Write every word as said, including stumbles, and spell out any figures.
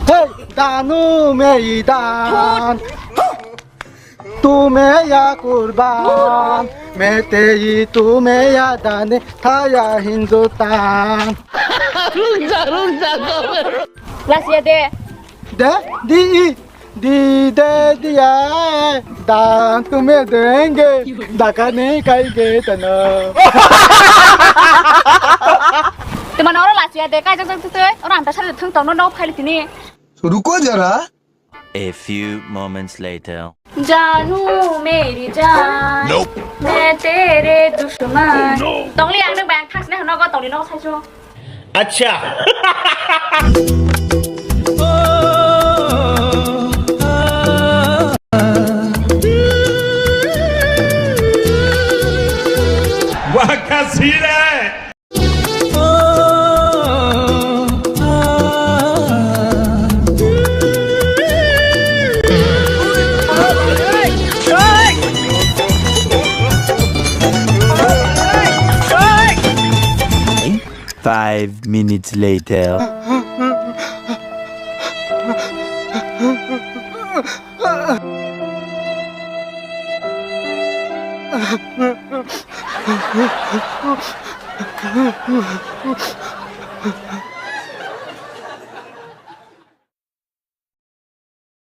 Hey, danu mei dan. Tu mei ya kurban. Mete yi tu mei ya dane thaya Hindustan. Lasia de. De, di, i, di, de, di, ya, dan tu me denge, daka ne kai ge tana. Tuma noro lasia de, kai jak jak tu tui, ora anta sari thung tong no no phai tini. Ruko jara. A few moments later. Janu meri jaan, main tere dushman. Tongli ang nang bayang thang sini hano go tongli no sai so. Acha. Wah, kasih deh. Five minutes later.